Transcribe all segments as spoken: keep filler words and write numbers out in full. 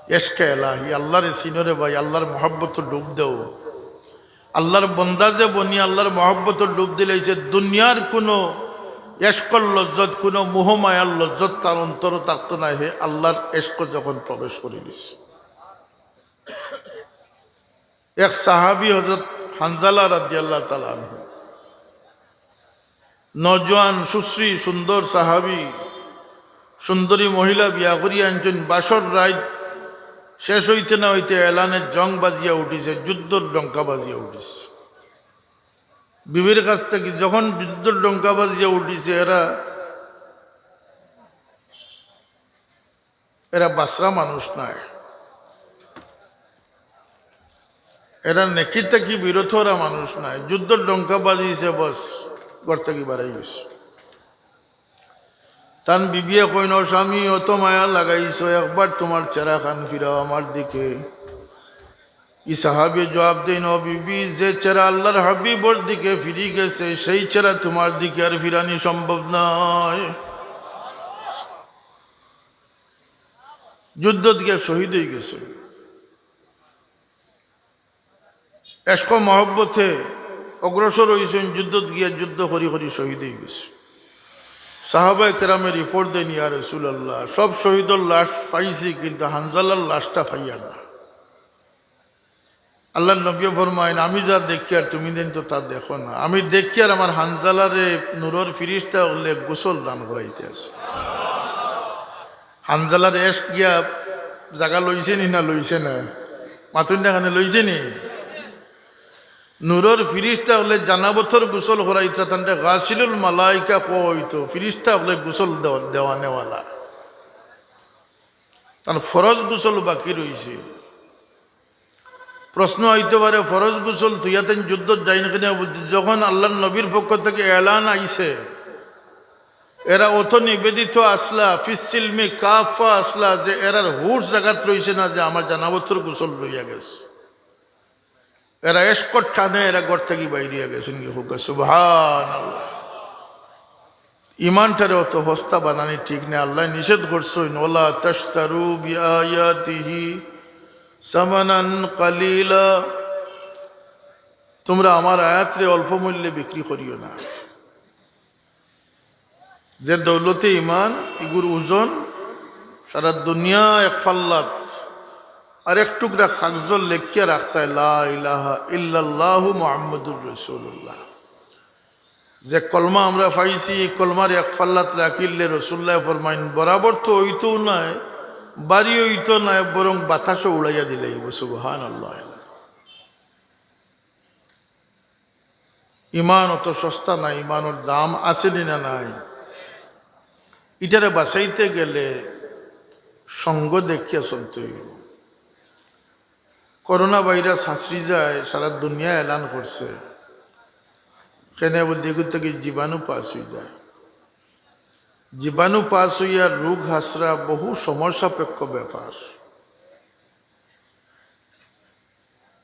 এশকে এলাহি, আল্লাহরে চিনো রে ভাই, আল্লাহর মহব্বতর ডুব দেও। আল্লাহর বন্দা যে বনি আল্লাহর মহব্বতর ডুব দিলাইছে, দুনিয়ার কুনু এশকর লজ্জত, কুনু মোহমায়ার লজ্জত তার অন্তরো থাকতো নায়। হে আল্লাহর এশক যখন প্রবেশ করি নিছে, এক সাহাবী হযরত হানজালা রাদিয়াল্লাহু তাআলা আনহু, নওজোয়ান, সুশ্রী, সুন্দর সাহাবী, সুন্দরী মহিলা বিয়া করিয়া আনছইন। বাসর রাইত শেষ অইতে না অইতে এলানে জং বাজিয়া উঠিছে, যুদ্ধর ডঙ্কা বাজিয়া উঠিছে। বিবির কাছ থাকি যখন যুদ্ধর ডঙ্কা বাজিয়া উঠিছে, এরা, এরা বাসরা মানুষ নায়, এরা নেকি থাকি বিরত অরা মানুষ নায়। যুদ্ধর ডঙ্কা বাজিছে, বস, ঘর থাকি বারাই গেছে। তান বিবিয়ে কইন, "ও স্বামী, অত মায়া লাগাইছো, একবার তুমার চেহারাখান ফিরাও আমার দিকে।" ই সাহাবী জবাব দেইন, "ও বিবি, যে চেহারা আল্লাহর হাবিবর দিকে ফিরি গেছে, সেই চেহারা তুমার দিকে আর ফিরানি সম্ভব নয়।" যুদ্ধত গিয়া শহীদ অইগেছে। এশক মহব্বতে অগ্রসর অইছইন, যুদ্ধত গিয়া যুদ্ধ করি করি শহীদ অইগেছে। সাহাবায়ে কেরামে রিপোর্ট দেইন, "ইয়া রাসূলুল্লাহ, সব শহীদর লাশ পাইছি, কিন্তু হানজালার লাশটা পাইয়ার না।" আল্লাহর নবীয়ে ফরমাইন, "আমি যা দেখিয়ার তুমি যেন তো তা দেখো না। আমি দেখিয়ার আমার হানজালারে নূরর ফিরিস্তা অকলে গোসল দান করাইতে আছে।" হানজালার এশক গিয়া জাগা লইছে নি না লইছে না? মাতুন না কেনে, লইছে নি? নূরর ফিরিস্তা অকলে জানাবতর গোসল করাইতরা, তানরে গাসিলুল মালাইকা কওয়া অইতো, ফিরিস্তা অকলে গোসল দেওয়া, দেওয়ানেওয়ালা। তান ফরজ গোসল বাকি রইছে। প্রশ্ন অইতে পারে, ফরজ গোসল থুইয়া তাইন যুদ্ধত যাইন কেনে? বলতে, যখন আল্লাহর নবীর পক্ষ থাকি এলান আইছে, এরা অত নিবেদিত আছলা, ফিস সিলমি কাফা আছলা, যে এরার হুশ জাগাত রইছে না যে আমার জানাবতর গোসল লইয়া গেছে। এরা এশকর টানে এরা ঘর থাকি বাইরিয়া গেছইন গি। কউক্কা সুবহানাল্লাহ। ইমানটারে অত হস্তা বানানি ঠিক নায়। আল্লায় নিষেধ করছইন, "ওয়ালা তাশতারু বিআয়াতিহি সামানান কালিলা।" তুমরা আমার আয়াতরে অল্প মূল্যে বিক্রি করিও না। যে দৌলতে ইমান, ইগুর ওজন সারা দুনিয়া এক ফাল্লাত, আর এক টুকরা কাগজো লেখিয়া রাখতায়, "লা ইলাহা ইল্লাল্লাহু মুহাম্মাদুর রাসূলুল্লাহ।" যে কলমা আমরা পাইছি, ই কলমার এক ফাল্লাত রাখিলে রসুলুল্লায় ফরমাইন, বরাবর তো অইতো নায়, ভারি অইতো নায়, বরং বাতাসো উড়াইয়া দিলাইবো। সুবহানাল্লাহ। ইমান অত সস্তা নায়, ইমানর দাম আছে নি না নাই? ইটারে বাঁচাইতে গেলে সঙ্গ দেখিয়া চলতে অইবো। করোনা ভাইরাস হাছরি যায়, সারা দুনিয়া এলান করছে। কেনে বলতে, এগুর থাকি জীবাণু পাস অইযায়। জীবাণু পাস অইয়া রোগ হাছরা বহু সময় সাপেক্ষ ব্যাপার।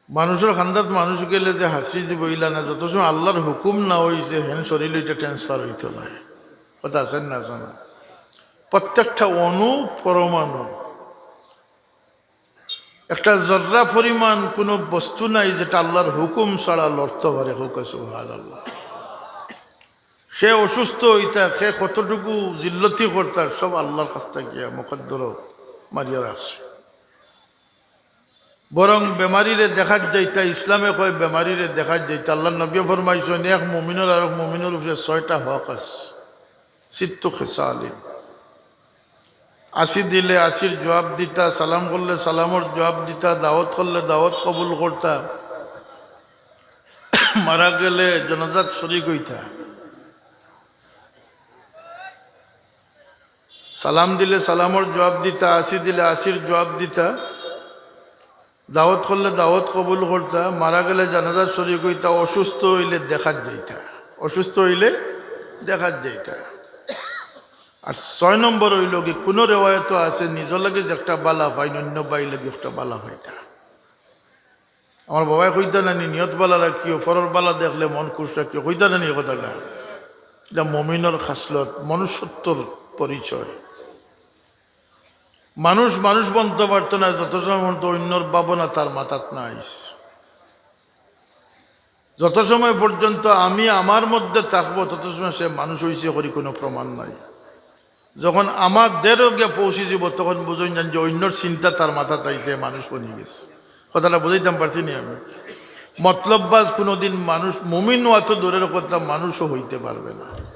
মানুষর কান্দাত মানুষ গেলে যে হাছরি যিবো ইলা না, যত সময় আল্লাহর হুকুম না অইছে, হেন শরীলো ইটা transfer অইতো নায়। কথা আছে না, আছে না? প্রত্যেকটা অণু পরমাণু, একটা জর্রা পরিমাণ কুনু বস্তু নাই যেটা আল্লাহর হুকুম ছাড়া লড়তো পারে। কউক্কা সুবহানাল্লাহ। কে অসুস্থ অইতা, কে কতটুকু জিল্লতি করতা, সব আল্লাহর কাছ থাকি মুকদ্দরো মারিয়া রাখছে। বরং বেমারিরে দেখাত যাইতা, ইসলামে কয় বেমারিরে দেখাত যাইতা। আল্লাহর নবীয়ে ফরমাইছইন, এক মুমিনর আরক মুমিনর উপরে ছয়টা হক আছে, সিত্তু খিসালিন। আসি দিলে আসির জুয়াব দিতা, সালাম করলে সালামর জুয়াব দিতা, দাওয়াত করলে দাওয়াত কবুল করতা, মারা গেলে জানাজাত শরিক অইতা। সালাম দিলে সালামর জুয়াব দিতা, আসি দিলে আসির জুয়াব দিতা, দাওয়াত করলে দাওয়াত কবুল করতা, মারা গেলে জানাজাত শরিক অইতা, অসুস্থ অইলে দেখাত যাইতা, অসুস্থ অইলে দেখাত যাইতা। আর ছয় নম্বর অইলো গি, কুনু রেওয়ায়তো আছে, নিজর লাগি যেকটা বালা পাইন, অইন্য ভাইর লাগি অকটা বালা পাইতা। আমার বাবায় কইতা নানি, নিয়ত বালা রাখিও, পরর বালা দেখলে মন খুশ রাখিও, কইতা নানি ই কথাটা? ইটা মুমিনর খাসলত, মনুষ্যত্বর পরিচয়। মানুষ মানুষ বনতো পারতো নায় যত সময় পর্যন্ত অইন্যর ভাবনা তার মাথাত না আইছে। যত সময় পর্যন্ত আমি আমার মধ্যে থাকবো, তত সময় সে মানুষ অইছে করি কুনু প্রমাণ নাই। যখন আমার দেহর গিয়া পৌঁছি যিবো, তখন বুঝইন যান যে অইন্যর চিন্তা তার মাথাত আইছে, মানুষ বনি গেছে। কথাটা বুঝাইতাম পারছি নি আমি? মতলববাজ কুনুদিন মানুষ, মুমিন অওয়া তো দূরের কথা, মানুষও অইতে পারবে না।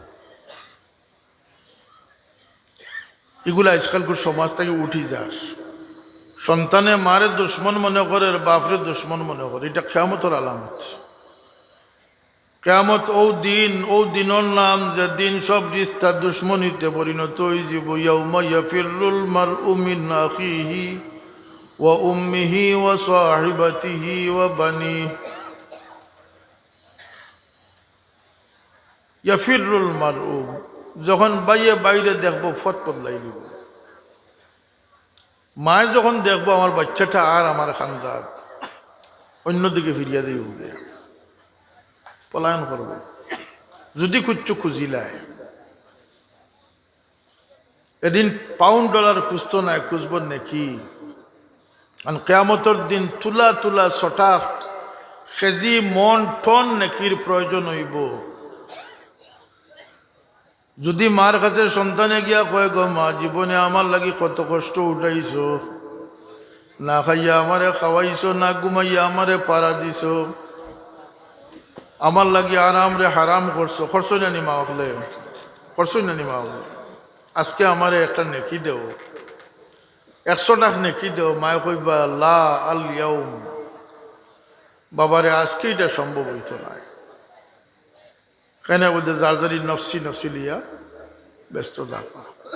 ইগুলা আইজকালকুর সমাজ থাকি উঠি যার। সন্তানে মারে দুশমন মনে করের, বাপরে দুশমন মনে করে, ইটা কিয়ামতর আলামত। কিয়ামত অউ দিন, অউ দিনর নাম যেদিন সব রিশতা দুশমনিতে পরিণত অইযিবো। ইয়াউমা ইয়াফিররুল মারউ মিন আখিহি ওয়া উম্মিহি ওয়া সাহিবাতিহি ওয়া বানিহি। ইয়াফিররুল মারউ, যখন ভাইয়ে ভাইরে দেখবো, পথ বদলাই দিবো। মায়ে যখন দেখবো আমার বাইচ্চাটা আর আমার কান্দাত, অইন্যদিকে ফিরিয়া দিবো, পলায়ন করবো। যুদি কুচ্ছু খুজিলায়, এদিন পাউন্ড ডলার খুজতো নায়, খুজবো নেকি। কারণ কিয়ামতর দিন তুলা তুলা ছটা কেজি মন টন নেকির প্রয়োজন অইবো। যুদি মার কাছে সন্তানে গিয়া কয়, "গো মা, জীবনে আমার লাগি কত কষ্ট উঠাইছো, না খাইয়া আমারে খাওয়াইছো, না ঘুমাইয়া আমারে পাড়া দিছো, আমার লাগি আরামরে হারাম করছো।" করছো না নি মা অকলে? করছো না নি মা অকলে? আজকে আমারে একটা নেকি দেও, একশো টাকা নেকি দেও। মায়ে কইবা, "লা আল ইয়াউম, বাবারে, আজকে ইটা সম্ভব অইতো নায়।" কেনে বুলতে যার যারি নফসি নফসি লইয়া ব্যস্ত থাকবা।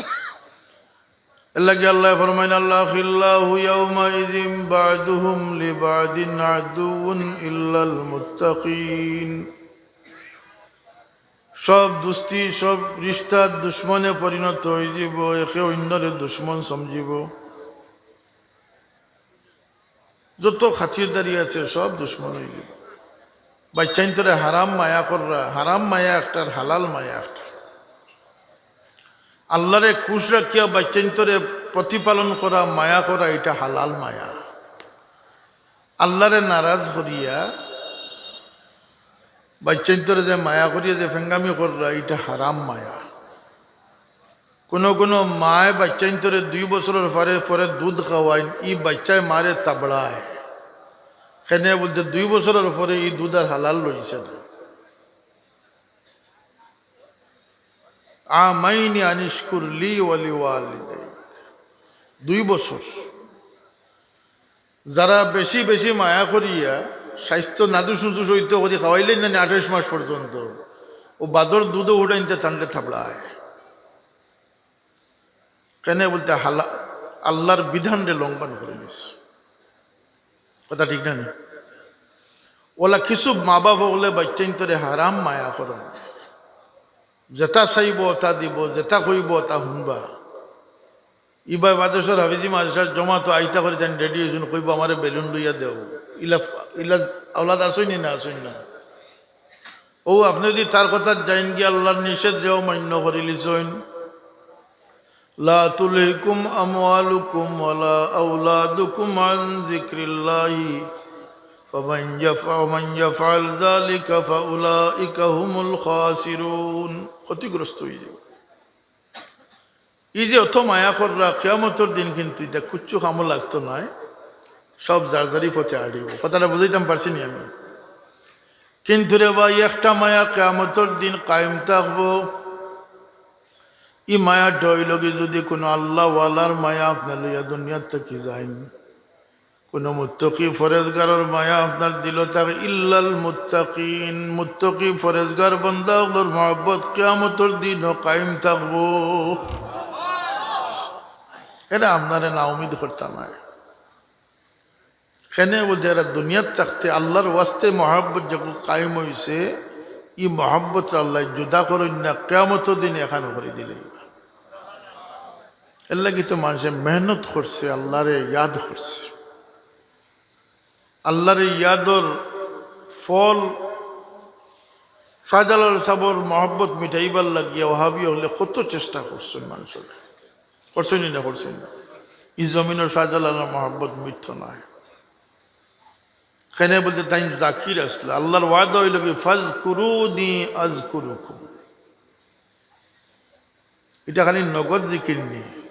এরলাগি আল্লায় ফরমাইন, "আল আখিল্লাউ ইয়াউমাইযিন বা'দুহুম লিবা'দিন আদুউন ইল্লাল মুত্তাকিন।" সব দুস্তি, সব রিশতা দুশমনে পরিণত অইযিবো, একে অইন্যরে দুশমন সমঝিবো। যত খাতিরদারি আছে সব দুশমন অইযিবো। বাইচ্চাইন্তরে হারাম মায়া কররা, হারাম মায়া একটার, হালাল মায়া একটার। আল্লারে খুশ রাখিয়া বাইচ্চাইন্তরে প্রতিপালন করা, মায়া করা, ইটা হালাল মায়া। আল্লারে নারাজ করিয়া বাইচ্চাইন্তরে যে মায়া করিয়া যে ফেঙ্গামি কররা, ইটা হারাম মায়া। কুনু কুনু মায় বাইচ্চাইন্তরে দুই বছরর পরে পরে দুধ খাওয়াইন, ই বাইচ্চায় মারে তাবড়ায়। কেনে বুলতে দুই বছরর পরে ই দুধ আর হালাল রইছে না। আমাইনি আনিশকুর লি ওয়া লিওয়ালিদাইক। দুই বছর। যারা বেশি বেশি মায়া করিয়া স্বাস্থ্য নাদুস নুদুস অইতো করি খাওয়াইলাইন না নি আঠাইশ মাস পর্যন্ত, অউ বাদর দুধও উঠাইনতে তানরে থাবড়ায়। কেনে বুলতে হালা-, আল্লার বিধানরে লঙ্ঘন করিলিছে। কথা ঠিক না নি? অউলা কিছু মা বাপ অকলে বাইচ্চাইন্তরে হারাম মায়া করইন, যেটা চাইবো ওটা দিবো, যেটা কইবো ওটা হুনবা। ইবায় বাদেশ্বর হাফিজি মাদ্রাসার জমাতো আইতা করি তাইন রেডি অইছইন, কইবো, "আমারে বেলুন লইয়া দেও।" ইলা, ইলা আওলাদ আছইন নি না আছইন না? অউ আপনে যুদি তার কথাত যাইন গিয়া আল্লার নিষেধরেও মান্য করিলিছইন। লা তুলহিকুম আমওয়ালুকুম ওয়ালা আওলাদুকুম আন যিকরিল্লাহি ফামান ইয়াফ-, ওয়ামান ইয়াফআল যালিকা ফাউলাইকা হুমুল খাসিরুন। ক্ষতিগ্রস্ত অইযিবো। ই যে অত মায়া কররা, কিয়ামতর দিন কিন্তু ইটা কুচ্ছু কামো লাগতো নায়, সব যার যারি পথে আড়িবো। কথাটা বুঝাইতাম পারছি নি আমি? কিন্তু রে ভাই, একটা মায়া কিয়ামতর দিন কায়েম থাকবো। ই মায়াটা অইলোগি যুদি কুনু আল্লাওয়ালার মায়া আপনে লইয়া দুনিয়ার থাকি যাইন, কুনু মুত্তাকি পরেজগারর মায়া আপনার দিলো থাকে, ইল্লাল মুত্তাকিন, মুত্তাকি পরেজগার বান্দা অকলর মহব্বত কিয়ামতর দিনও কায়েম থাকবো। এরা আপনারে নাউমিদ করতা নায়। কেনে বুলতে এরা দুনিয়াত থাকতে আল্লার ওয়াস্তে মহব্বত যেগু কায়েম অইছে, ই মহব্বতরে আল্লায় জুদা করইন না, কিয়ামতর দিন একখান করি দিলাইবা। এরলাগি তো মানষে মেহনত করছে, আল্লারে ইয়াদ করছে। আল্লারে ইয়াদর ফল শাহজালাল সাবর মহব্বত মিটাইবার লাগিয়া ওয়াহাবি অকলে কত চেষ্টা করছইন মানষরে। করছইন নি না করছইন না? ই জমিনর শাহজালালর মহব্বত মিটতো নায়। কেনে বলতে তাইন জাকির আছলা। আল্লার ওয়াদা অইলো কি, "ফাজকুরুনি আজকুরুকুম।" ইটা খালি নগদ জিকির নি।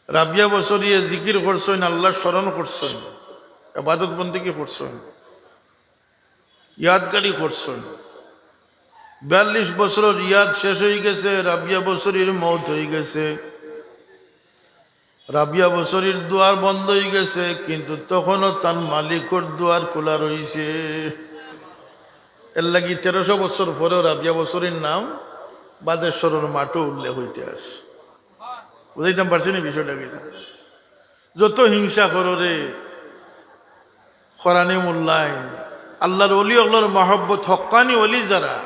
রাবিয়া বসরিয়ে জিকির করছইন, আল্লার স্মরণ করছইন, ইবাদত বন্দেগি করছইন, ইয়াদগারি করছইন। বিয়াল্লিশ বছরর ইয়াদ শেষ অইগেছে, রাবিয়া বসরির মউত অইগেছে। রাবিয়া বসরির দুয়ার বন্ধ অইগেছে, কিন্তু তখনও তান মালিকর দুয়ার খোলা রইছে। এরলাগি তেরোশো বছর পরেও রাবিয়া বসরির নাম বাদেশ্বরর মাঠো উল্লেখ অইতে আছে। বুঝাইতাম পারছি নি বিষয়টা কিতা? যত হিংসা করো রে, করানি মূল্যায়ন, আল্লার অলি অকলর মহব্বত, হক্কানি অলি যারা,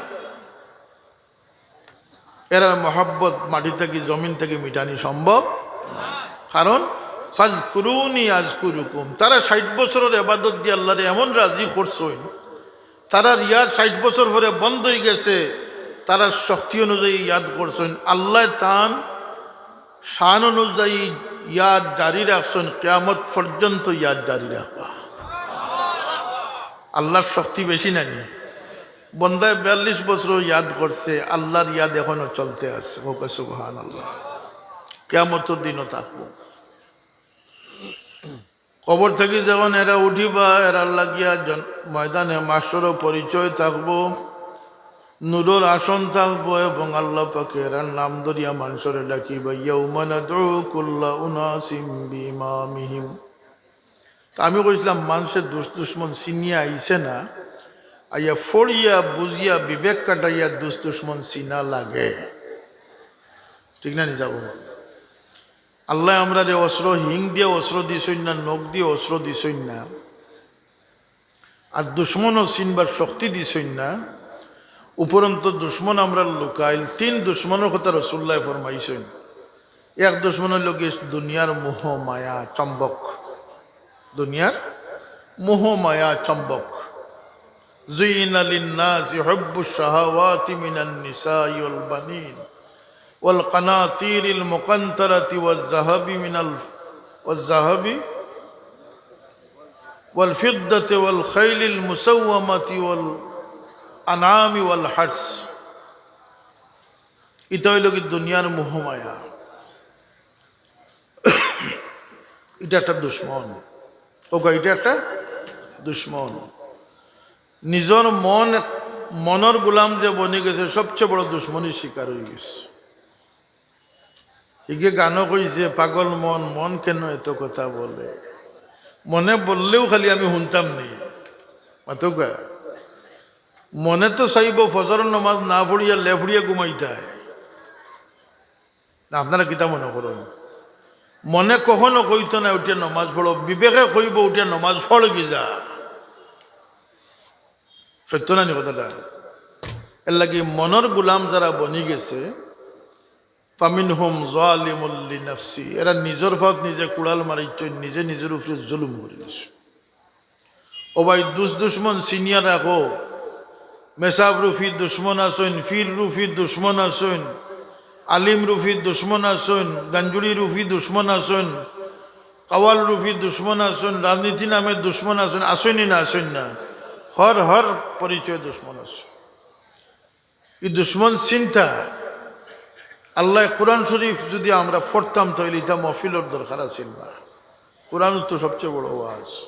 এরার মহব্বত মাটি থাকি, জমিন থাকি মিটানি সম্ভব। কারণ, "ফাজকুরুনি আজকুরুকুম", তারা ষাইট বছরর ইবাদত দিয়া আল্লারে এমন রাজি করছইন, তারার ইয়াদ ষাইট বছর পরে বন্ধ অইগেছে, তারার শক্তি অনুযায়ী ইয়াদ করছইন। আল্লায় তান শান অনুযায়ী ইয়াদ জারি রাখছইন, কিয়ামত পর্যন্ত ইয়াদ জারি রাখবা। আল্লার শক্তি বেশি নানি? বন্দায় বিয়াল্লিশ বছর ইয়াদ করছে, আল্লার ইয়াদ এখনো চলতে আছে। কউক্কা সুবহানাল্লাহ। কিয়ামতর দিনও থাকবো। কবর থাকি যখন এরা উঠিবা, এরার লাগিয়া জন-, ময়দানে মাশরো পরিচয় থাকবো, নূরর আসন থাকবো, এবং আল্লাহ পাকে এরার নাম ধরিয়া মানষরে ডাকিবা, "ইয়াউমা নাদউ কুল্লা উনাসিম বিইমামিহিম।" তে আমি কইছলাম, মানষে দুষ দুশমন চিনিয়া আইছে না, আইয়া ফড়িয়া বুঝিয়া বিবেক খাটাইয়া দুষ দুশমন চিনা লাগে, ঠিক না নি? যাবো, আল্লায় আমরারে অস্ত্র, হিং দিয়া অস্ত্র দিছইন না, নখ দিয়া অস্ত্র দিছইন না, আর দুশমনও চিনবার শক্তি দিছইন না। উপরন্ত দুশমন আমরার লুকাইল। তিন দুশমনর কথা রাসুলুল্লায় ফরমাইছইন। এক দুশমন অইলো গি দুনিয়ার মোহ মায়া চম্বক, দুনিয়ার মোহ মায়া চম্বক। زين للناس حب الشهوات من النساء والبنين والقناطير المقنطرة والذهب من ال-، والذهب والفضة والخيل المسومة والأنعام والحرث। ইটা অইলো গি দুনিয়ার মোহমায়া। ইটা একটা দুশমন। কউক্কা, ইটা একটা দুশমন। নিজর মন, মনর গোলাম যে বনি গেছে, সবচেয়ে বড় দুশমনির শিকার অইগেছে। ইগে গানও কইছে, "পাগল মন, মন কেন এত কথা বলে?" মনে বললেও খালি আমি হুনতাম নি। মাতউক্কা। মনে তো চাইবো ফজরর নমাজ না পড়িয়া লেফড়িয়া ঘুমাইতায়। না, আপনারা কিতা মনে করইন? মনে কখনো কইতো না, "উঠিয়া নমাজ পড়ো।" বিবেকে কইবো, "উঠিয়া নমাজ পড় গি যা।" সত্য না নি কথাটা? এরলাগি মনর গোলাম যারা বনি গেছে, فمنهم ظالم لنفسه, এরা নিজর পাওত নিজে কুড়াল মারিছইন, নিজে নিজর উপরে জুলুম করি দিছে। ও ভাই, দুষ দুশমন চিনিয়া রাখো। মেসাব রুফি দুশমন আছইন, পীর রুফি দুশমন আছইন, আলিম রুফি দুশমন আছইন, গাঞ্জুড়ি রুফি দুশমন আছইন, কাওয়াল রুফি দুশমন আছইন, রাজনীতি নামে দুশমন আছইন, আছইন নি না, আছইন না? হর হর পরিচয় দুশমন আছইন। ই দুশমন চিনতা। আল্লায় কোরআন শরীফ যুদি আমরা পড়তাম, তাইলে ইতা মহফিলর দরকার আছিল না। কোরআন তো সবচেয়ে বড় ওয়াজ।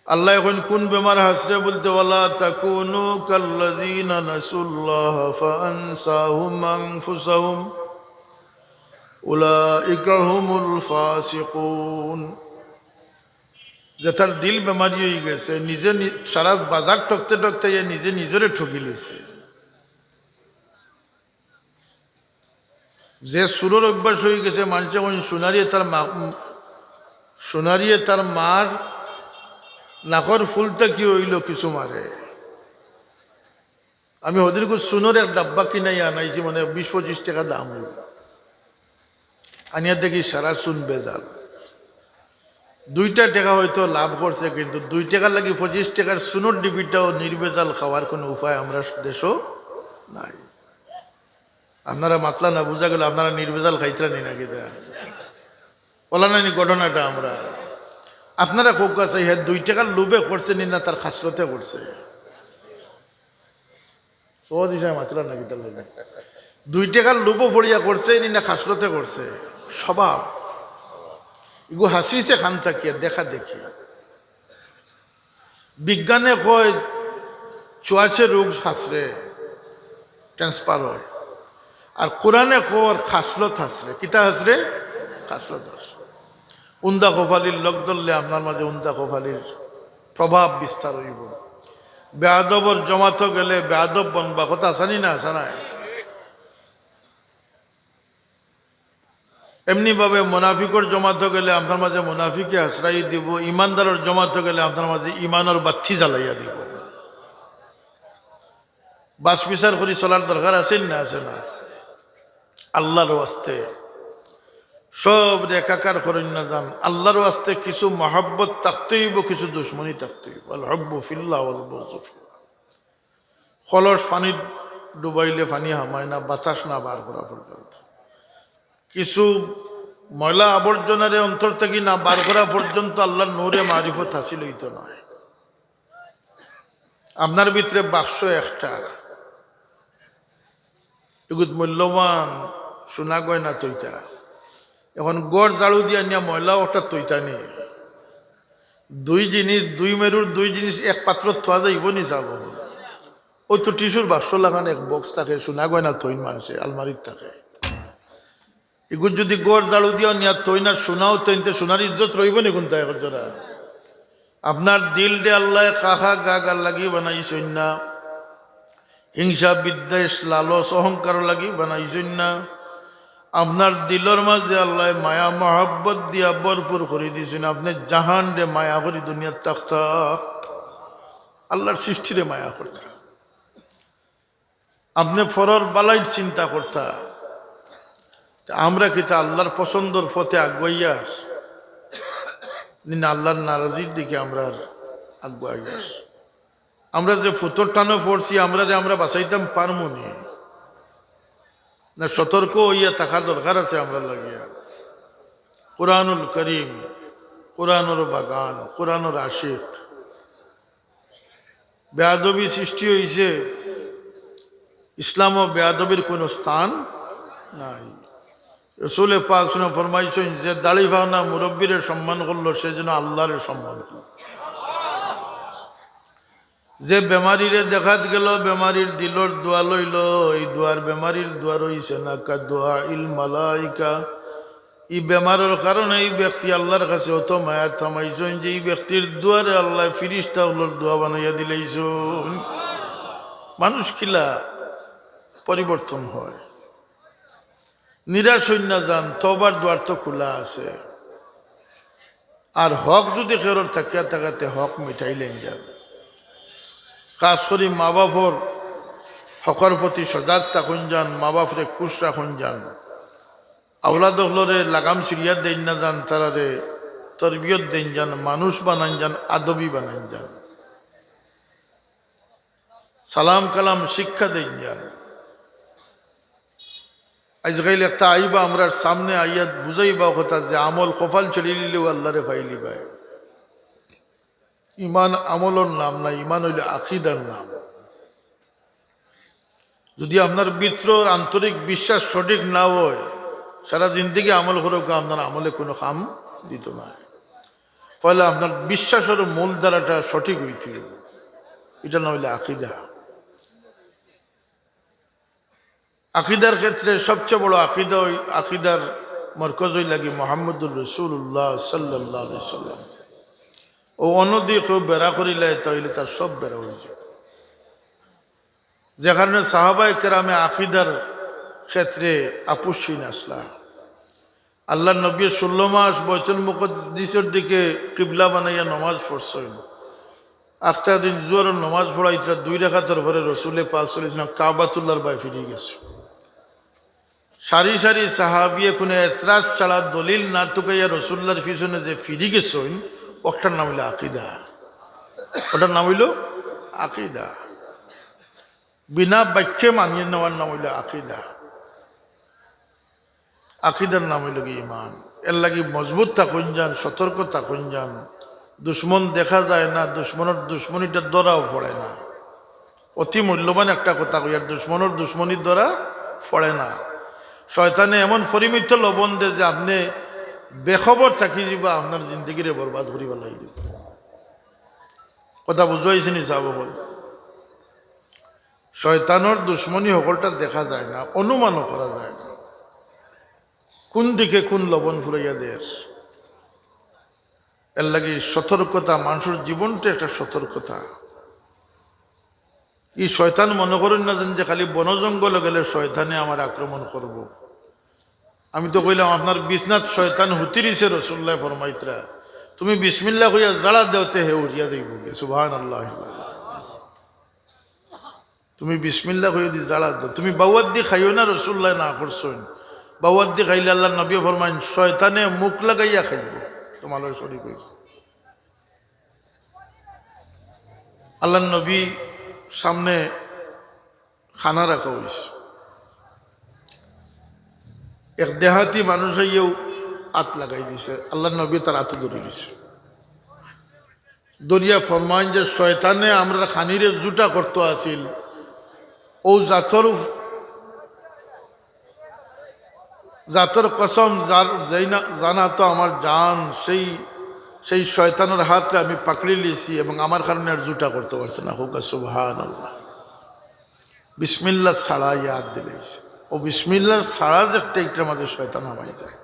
আল্লায় কইন কুন বেমার হাছরে বলতে, "ولا تكونوا كالذين نسوا الله فأنساهم أنفسهم أولئك هم الفاسقون।" যেতার দিল বেমারি অইগেছে, নিজে নি-, সারা বাজার ঠকতে ঠকতে ইয়ে নিজে নিজরে ঠকিলিছে। যে চুরর অভ্যাস অইগেছে, মানষে কইন সোনারিয়ে তার মা-, সোনারিয়ে তার মার নাকর ফুল থাকি অইলো কিছু মারে। আমি হদিনকু চুনর এক ডাব্বা কিনাইয়া আনাইছি, মানে বিশ পঁচিশ টেকা দাম অইবো। আনিয়া দেখি সারা চুন ভেজাল। দুইটা টেকা হয়তো লাভ করছে, কিন্তু দুই টেকার লাগি পঁচিশ টেকার চুনর ডিবিটাও নির্ভেজাল খাওয়ার কোনো উপায় আমরার দেশো নাই। আপনারা মাতলা না, বুঝা গেল আপনারা নির্ভেজাল খাইতরা নি নাকি? তা বলা নানি ঘটনাটা আমরা। আপনারা কউক্কা চাই, হে দুই টেকার লোভে করছে নি না তার খাসলতে করছে? সহজ হিসাবে মাতলা নাকি তার লগে? দুই টেকার লোভো পড়িয়া করছে নি না খাসলতে করছে? স্বভাব। ইগু হাসিছে খান থাকিয়া দেখা দেখি। বিজ্ঞানে কয় চুয়াশে রোগ হাসরে ট্রান্সফার হয়, আর কোরআনে কয় খাসলত হাসরে। কিতা হাসরে? খাসলত হাসরে। উন্দা কপালির লগ ধরলে আপনার মাঝে উন্দা কপালির প্রভাব বিস্তার হইব। বেয়াদবর জমাতো গেলে বেয়াদব বনবা, কথা আসানি না আসানায়? এমনিভাবে মুনাফিকর জমাতো গেলে আপনার মাঝে মুনাফিকে আশ্রয় দিব, ইমানদারর জমাতো গেলে আপনার মাঝে ইমানর বাত্তি জ্বালাইয়া দিব। বাছ বিচার করি চলার দরকার আছে না আছে না? আল্লাহর ওয়াস্তে সব একাকার করইন না যান। আল্লাহর ওয়াস্তে কিছু মহব্বত থাকতে হইব, কিছু দুশমনি থাকতে হইব। আল হব্বু ফিল্লাহ ওয়াল বুগযু ফিল্লাহ। কলস পানিত ডুবাইলে পানি হামায় না, বাতাস না বার করা পর্যন্ত। কিছু ময়লা আবর্জনারে অন্তর থাকি না বার করা পর্যন্ত আল্লাহর নূরে মারিফত হাসিল হইতো নায়। আপনার ভিতরে বাক্স একটা, এগুত মূল্যবান সোনা গয়না থইতা। এখন ঘর ঝাড়ু দিয়া নিয়া ময়লা ওটা থইতা নি। দুই জিনিস, দুই মেরুর দুই জিনিস এক পাত্রত থওয়া যাইব নি, যাবো? ওই তো টিস্যুর বাক্স লাখান এক বক্স থাকে, সোনা গয়না থইন মানষে আলমারিত থাকে। ইগুত যদি ঘর ঝাড়ু দিয়া নিয়া থইন আর সোনাও থইন, তে সোনার ইজ্জত রইব নি কোনটা এখন জোড়া? আপনার দিলরে আল্লায় খাখা গাগার লাগি বানাইছইন না, হিংসা বিদ্বেষ লালচ অহংকার লাগি বানাইছইন না। আপনার দিলর মাঝে আল্লায় মায়া মহব্বত দিয়া ভরপুর করি দিছইন। আপনে জাহানরে মায়া করি দুনিয়াত থাকতা, আল্লাহর সৃষ্টিরে মায়া করতা। আপনে পরর বালাইর চিন্তা করতা। তে আমরা কিতা আল্লাহর পছন্দর পথে আগুয়াইয়ার, নি না আল্লাহর নারাজির দিকে আমরা আগুয়াইয়ার? আমরা যে ফুতর টানো পড়ছি, আমরারে আমরা বাঁচাইতাম পারমু নি? না, সতর্ক হইয়া থাকা দরকার আছে আমরা লাগিয়া। কোরআনুল করিম, কোরআনর বাগান, কোরআনর আশিক। বেয়াদবি সৃষ্টি হইছে, ইসলামও বেয়াদবির কোনো স্থান নাই। রসুলে পাক সুনা ফরমাইছেন, যে দাড়ি ফানা মুরব্বীরে সম্মান করলো, সে যেন আল্লাহরে সম্মান করলো। যে বেমারিরে দেখাত গেল, বেমারির দিলর দোয়া লইল, এই দোয়ার বেমারির দোয়া রইছে না, কা দোয়া ইল মালাইকা। ই বেমারর কারণে এই ব্যক্তি আল্লাহর কাছে অত মায়া থামাইছইন যে এই ব্যক্তির দোয়ারে আল্লাহ ফিরিস্তা অকলর দোয়া বানাইয়া দিলাইছইন। মানুষ কিলা পরিবর্তন হয়। নিরাশ হইন না যান, তওবার দুয়ার তো খোলা আছে। আর হক যদি কেউর থাকিয়া থাকে, তে হক মিটাইলাইন যান। খাছ করি মা বাপর হকর প্রতি সজাগ থাকইন যান, মা বাপরে খুশ রাখইন যান। আওলাদ অকলরে লাগাম ছিড়িয়া দেইন না যান, তারারে তরবিয়ত দেইন যান, মানুষ বানাইন যান, আদবি বানাইন যান। সালাম কালাম শিক্ষা দেইন যান। আইজকাইল একটা আইবা আমরার সামনে আইয়া বুঝাইবা কথা যে আমল কপাল ছিড়িলিলেও আল্লাহরে পাইলিবায়। ইমান আমলর নাম না, ইমান অইল আকিদার নাম। যদি আপনার ভিতরর আন্তরিক বিশ্বাস সঠিক না হয়, সারা জিন্দেগি আমল করউক্কা, আপনার আমলে কোনো কাম দিত নায়। ফলে আপনার বিশ্বাসর মূল ধারাটা সঠিক হইতে হবে, ইটার নাম অইল আকিদা। আকিদার ক্ষেত্রে সবচেয়ে বড় আকিদা অই-, আকিদার মরকজ অইলা গি মুহাম্মদুর রাসূলুল্লাহ সাল্লাল্লাহু আলাইহি সাল্লাম। ও অন্যদিকে কেউ বেড়া করিলে তাইলে তার সব বেড়া অইযায়। যে কারণে সাহাবায়ে কেরামে আকিদার ক্ষেত্রে আপসহীন আছলা। আল্লাহর নবী ষোলো মাস বাইতুল মুকাদ্দিসর দিকে কিবলা বানাইয়া নমাজ পড়ছইন। আখতা দিন জোহরর নমাজ পড়াইতরা দুই রাকাতর পরে রসুলে পাক সাল্লাল্লাহু আলাইহি ওয়াসাল্লাম কাবাতুল্লাহর বায় ফিরি গেছে। সারি সারি সাহাবিয়ে কোনো এতরাজ ছাড়া দলিল না তুকাইয়া রসুল্লাহর পিছনে যে ফিরি গেছইন, ওটার নাম অইল আকিদা। ওটার নাম অইল আকিদা। বিনা বাক্যে মানিয়ে নেওয়ার নাম অইল আকিদা। আকিদার নাম অইল গি ইমান। এর লাগি মজবুত থাকুন যান, সতর্ক থাকুন যান। দুশমন দেখা যায় না, দুশমনর দুশমনিটা ধরাও পড়ে না। অতি মূল্যবান একটা কথা কইয়ার, দুশমনর দুশমনি ধরা পড়ে না। শয়তানে এমন পরিমিত লবণ দে যে আপনে বেখবর থাকি যিবা, আপনার জিন্দেগিরে বরবাদ করি ফালাই দিবা। কথা বুঝাইছি নি সাব অকল? শয়তানর দুশমনি হকলটা দেখা যায় না, অনুমানও করা যায় না, কোন দিকে কোন লবণ ফুরাইয়া দের। এর লাগি সতর্কতা, মানুষর জীবনটা একটা সতর্কতা। ই শয়তান মনে করইন না যেন যে খালি বন জঙ্গলো গেলে শয়তানে আমার আক্রমণ করব। আমি তো কইলাম, আপনার বিছনাত শয়তান হুতি রইছে, রসুল্লায় ফরমাইতরা, তুমি বিসমিল্লাহ কইয়া ঝাড়া দেওতে হে উড়িয়া যাইবগি। সুবহানাল্লাহ। তুমি বিসমিল্লাহ কইয়া দি ঝাড়া দেও, তুমি বাউয়াদ্দি খাইও না, রসুল্লায় না করছইন। বাউয়াদ্দি খাইলে আল্লাহর নবী ফরমাইন, শয়তানে মুখ লাগাইয়া খাইব, তোমার লগে শরিক অইব। আল্লাহর নবী সামনে খানা রাখা অইছে, এক দেহাতি মানুষ আইয়াও আত লাগাই দিছে, আল্লাহর নবী তার আতো ধরি দিছে। ধরিয়া ফরমাইন যে শয়তানে আমরার খানিরে জুটা করতো আছিল, ও জাতর উফ-, জাতর কসম, যার, যেই না, জানা তো আমার জান, সেই, সেই শয়তানর হাতরে আমি পাকড়ি লিছি এবং আমার কারণে আর জুটা করতো পারছে না। কউক্কা সুবহানাল্লাহ। বিসমিল্লাহ ছাড়া ইয়াদ দিলাইছে। ও বিসমিল্লাহ ছাড়া যে একটা ইটার মাঝে শয়তান হামাই যায়।